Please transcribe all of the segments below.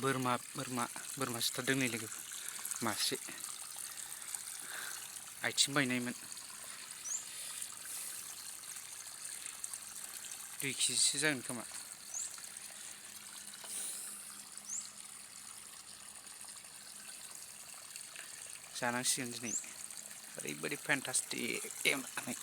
बोरमा सिथारदों नै लोगो मासे आथिं बायनायमोन 2 केजिसो जागोन खोमा जानांसिगोन दिनै ओरैबायदि फेन्टास्टिक एवनानै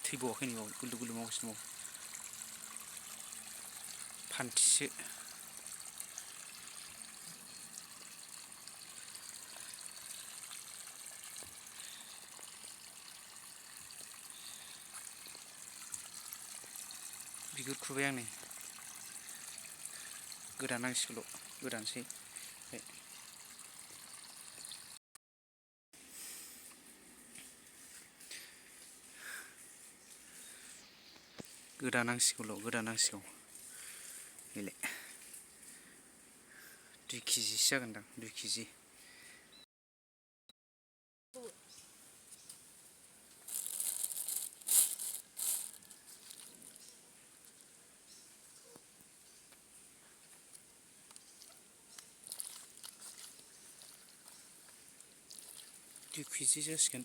थैबावाखै नै बाव गुलु गुलु मावगासिनो दं फान्थिसो बिगुर खुबाय आं नै गोदानांसिगौल' गोदानोसै गोदानांसिगौ बेलाय 2 केजिसो जागोनदां 2 केजि जासिगोन